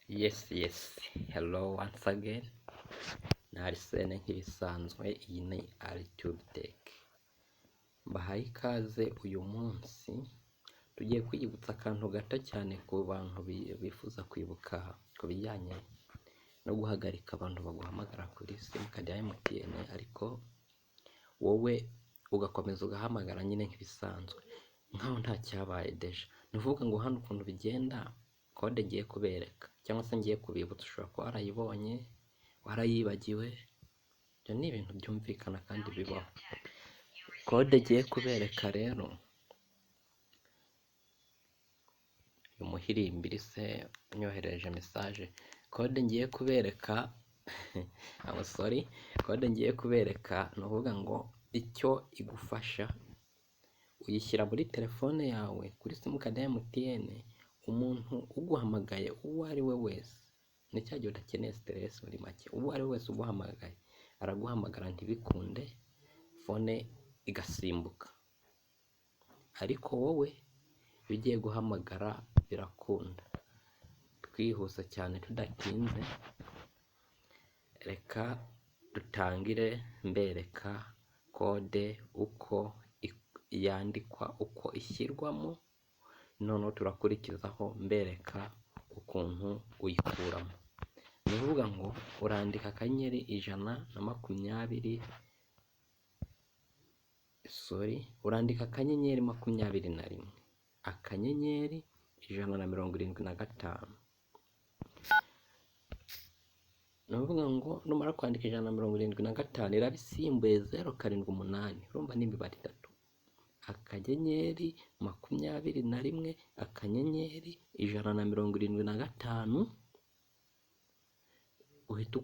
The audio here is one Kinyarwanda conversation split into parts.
Yes, yes, hello once again, ni Arsene nk'ibisanzwe, iyi ni Aritube Tech. Mbahaye ikaze. Uyu munsi tugiye kwiyibutsa akantu gato cyane ku bantu bifuza kwibuka ku bijyanye no guhagarika abantu baguhamagara kuri simukadi ya MTN, ariko wowe ugakomeza ugahamagara nyine nk'ibisanzwe nkaho nta cyabaye déjà. Ni ukuvuga ngo hano ukuntu bigenda, code ngiye kubereka cyangwa se ngiye kubibutsa, ushobora kuba warayibonye warayibagiwe, ibyo ni ibintu byumvikana kandi bibaho. Code ngiye kubereka rero, uyu muhirimbiri se unyoherereje message, code ngiye kubereka, I'm sorry, code ngiye kubereka ni ukuvuga ngo icyo igufasha, uyishyira muri telefone yawe kuri simukadi ya MTN, umuntu uguhamagaye uwo ari we wese, ni cya gihe udakeneye stress muri make, uwo ari we wese uguhamagaye araguhamagara ntibikunde, phone igasimbuka, ariko wowe iyo ugiye guhamagara birakunda. Twihuse cyane tudatinze, reka dutangire mbereka code uko yandikwa, uko ishyirwamo, noneho turakurikizaho mbereka ukuntu uyikuramo. Ni ukuvuga ngo urandika *120, sorry, urandika *21 *175. Ni ukuvuga ngo numara kwandika 175 iraba isimbuye 078, urumva ni imibare itatu, *21 *175, uhita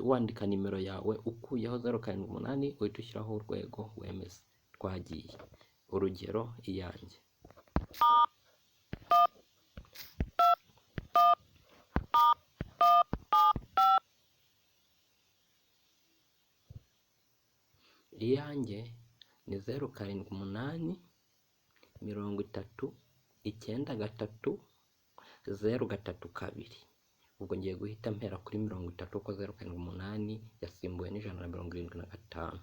wandika nimero yawe ukuyeho 078, uhita ushyiraho urwego wemeze. Twagiye, urugero iyanjye. Iyanjye ni 078 30 93 032. Ubwo ngiye guhita mpera kuri 30 kuko 078 yasimbuwe n'175.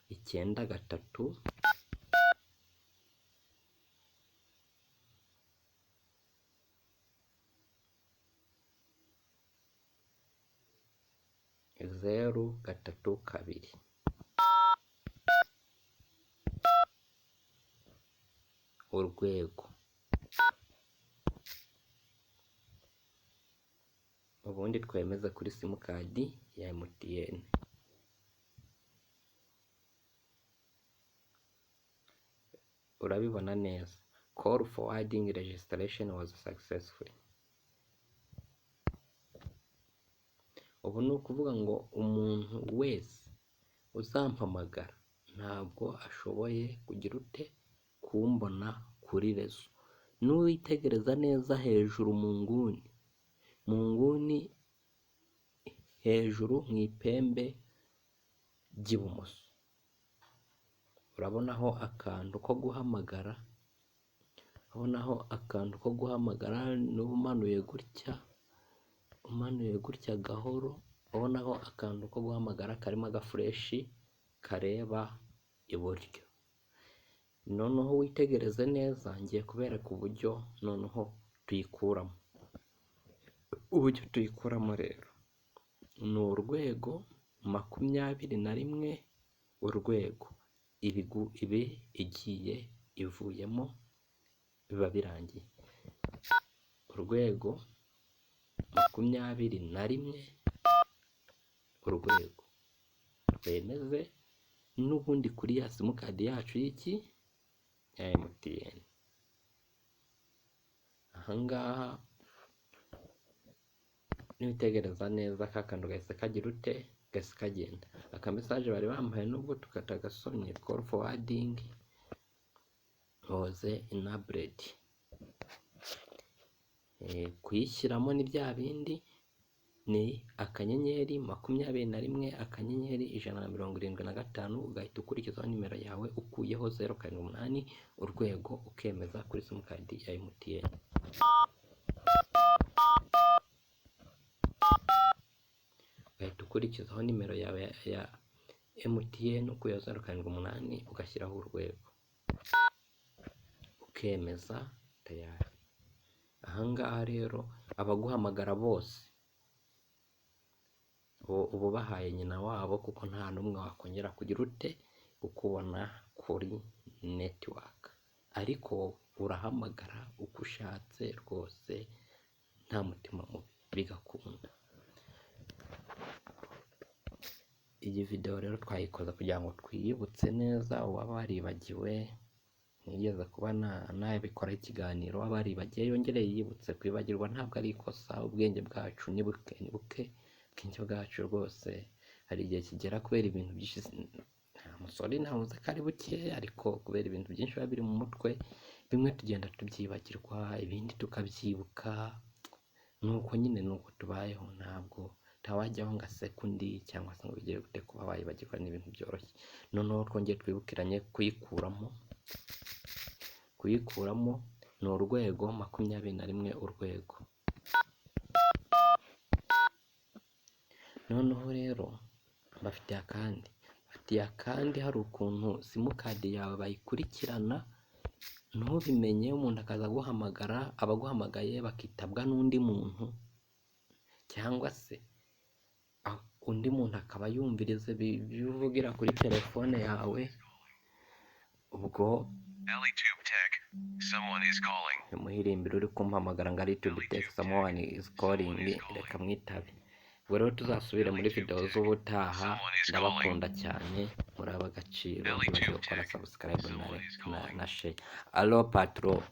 93 032. Urwego. Ubundi twemeze kuri simukadi ya MTN. Urabibona neza, call forwarding registration was successful. Ubu ni ukuvuga ngo umuntu wese uzampamagara ntabwo ashoboye kugira ute kumbona kuri réseau. Nuwitegereza neza hejuru mu nguni, mu nguni hejuru mu ipembe ry'ibumoso, urabonaho akantu ko guhamagara, urabonaho akantu ko guhamagara, n'uba umanuye gutya, umanuye gutya gahoro, ubonaho akantu ko guhamagara karimo agaflèche kareba iburyo. Noneho witegereze neza, ngiye kubereka uburyo noneho tuyikuramo. Uburyo tuyikuramo rero ni #21 urwego, ibi igiye ivuyemo biba birangiye. #21 urwego, twemeze n'ubundi kuri ya simukadi yacu y'iki ya MTN. Aha ngaha niwitegereza neza ka kantu gahise kagira ute, gahise kagenda. Aka message bari bampaye nubwo tukatagasomye, call forwarding was enabled. Kuyishyiramo ni bya bindi, ni *21 *175, ugahita ukurikizaho nimero yawe ukuyeho 078 urwego, ukemeza kuri simukadi ya MTN. Ugahita ukurikizaho nimero yawe ya MTN, ukuyeho 078 ugashyiraho urwego, ukemeza, tayari. Ahangaha rero abaguhamagara bose uba ubahaye nyina wabo, kuko nta n'umwe wakongera kugira ute kukubona kuri network, ariko urahamagara uko ushatse rwose nta mutima mubi, bigakunda. Iyi video rero twayikoze kugira ngo twiyibutse neza uwaba waribagiwe, nigeze kuba nabikoraho ikiganiro, uwaba waribagiwe yongere yiyibutse. Kwibagirwa ntabwo ari ikosa, ubwenge bwacu ni buke, ni buke, ubwenge bwacu rwose hari igihe kigera kubera ibintu byinshi, nta musore ntavuze ko ari buke, ariko kubera ibintu byinshi biba biri mu mutwe, bimwe tugenda tubyibagirwa, ibindi tukabyibuka, nuko nyine nuko tubayeho, ntabwo ntawajyaho ngo aseke undi cyangwa se ngo bigere gute, kuba wayibagirwa ni ibintu byoroshye. Noneho twongeye twibukiranye kuyikuramo, kuyikuramo ni urwego 21 urwego. Noneho rero bafitiye akandi, hari ukuntu simukadi yawe bayikurikirana ntubimenye, umuntu akaza aguhamagara, abaguhamagaye bakitabwa n'undi muntu, cyangwa se undi muntu akaba yumviriza ibyo uvugira kuri telefone yawe. Ubwo umuhirimbiri uri kumpamagara ngo Alitube Tech, someone is calling, reka mwitabe. Ubwo rero tuzasubire muri video z'ubutaha, ndabakunda cyane, muri ab'agaciro, ntibagiwe gukora subscribe na share. Allo patro.